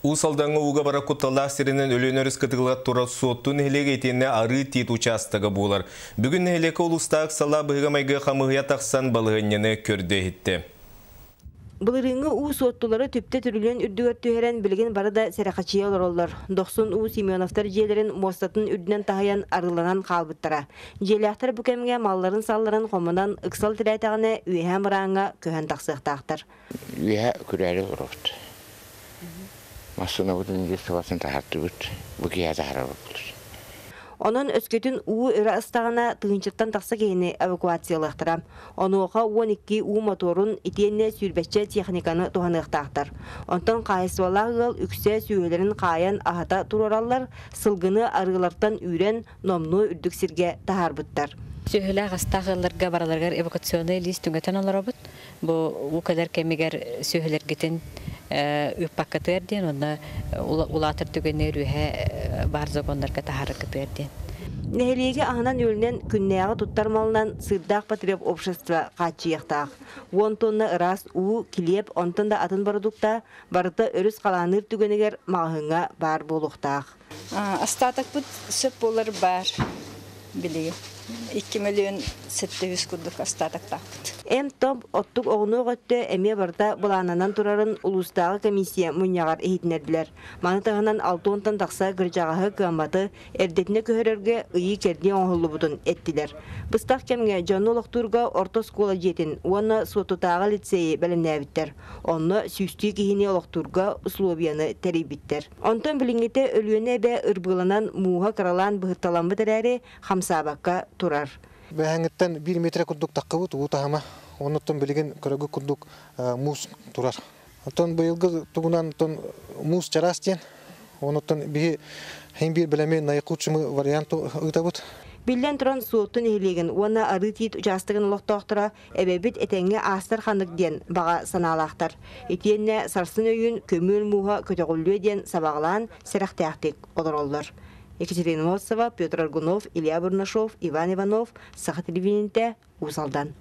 Уус Алдаҥҥа ууга барар кутталлаах сиринэн Өлүөнэ өрүс кытылыгар турар Суотту нэһилиэгэ итиэннэ Арыы Тиит учаастага буолар. Бүгүн нэһилиэккэ улуустааҕы ыксаллаах быһыыга-майгыга хамыыһыйа тахсан, балаһыанньаны көрдө-иһиттэ. Былырыыҥҥы уу суоттулары түптэ түрүлүөн үрдүгэр түһэрэн, билигин бары да сэрэхэчийэ олороллор. Дохсун уу Семеновтар дьиэлэрин муостатын үрдүнэн таһыйан арыыланан хаалбыттара. Дьиэлээхтэр бу кэмҥэ малларын-салларын хомунан, ыксал тирээтэҕинэ үөһээ мырааҥҥа көһөн тахсыахтаахтар. Үөһэ күрээри олоробут. Массыынабытын илдьэ сыбатын таһаардыбыт. Бу киэһэ таһаарабыт. Онон өскөтүн уу өрө астаҕына тыһыынчаттан тахса киһини эвакуациялыахтара. Онуоха 12 уу мотуорун итиэннэ сүүрбэччэ техниканы туһаныахтаахтар. Онтон хаһаайыстыбалаах ыал үксэ сүөһүлэрин хаайан аһата туруораллар, сылгыны арыылартан үүрэн номнуо үрдүк сиргэ таһаарбыттар. Сүөһүлээх астаах ыалларга барыларыгар эвакуационнай лиис түҥэтэн олоробут. Бу уу кэлэр кэмигэр сүөһүлэргитин ыыппаккытыгар диэн уонна улаатар түгэнигэр үөһэ баар законнарга таһаараргытыгар диэн. Нэһилиэги аһынан-үөлүнэн күннээҕи туттар малынан Сыырдаах потребобщество хааччыйыахтаах. Уон тонна ыраас уу, килиэп, онтон да атын бородуукта барыта өрүс халаанныыр түгэнигэр маҕаһыыҥҥа баар буолуохтаах. Остатокпыт сөп буолар баар билигин. 2 миллион 700 курдук остатоктаахпыт. Эм-том оттук оҕунуох өттө эмиэ барыта былааннанан турарын улуустааҕы комиссия мунньаҕар иһитиннэрдилэр. Маны таһынан 60-тан тахса кырдьаҕаһы, кыамматы эрдэтинэ көһөрөргө ыйыы-кэрдии оҥоһуллубутун эттилэр. Быстах кэмҥэ дьону олохтуурга орто оскуола дьиэтин уонна Суоттутааҕы лицейи бэлэмнээбиттэр. Онно сүүстүү киһини олохтуурга условияны тэрийбиттэр. Онтон билиҥҥитэ Өлүөнэ эбэ ырбыыланан мууһа кыралаан быһытталаммыт эрээри, хамсаабакка турар. Бэһэҥҥиттэн биир метрэ курдук таххыбыт уу таһыма. Оннуттан билигин көрөгү курдук муус турар. Оттон быйылгы тугунан муус чараас диэн. Онуттан биһи хин биир бэлэми наихудший вариант ыытабыт. Биллэн туран, Суотту нэһилиэгин уонна Арыы Тиит учаастагын олохтоохторо эбэбит этэҥҥэ аастар ханнык диэн баҕа санаалаахтар. Итиэннэ сарсын өйүүн көмүөл мууһа көтөҕүллүө диэн сабаҕалаан сэрэхтээхтик олороллор. Екатерина Мосова, Петр Аргунов, Илья Бурнашов, Иван Иванов, Саха телевидениетэ, Уус Алдан.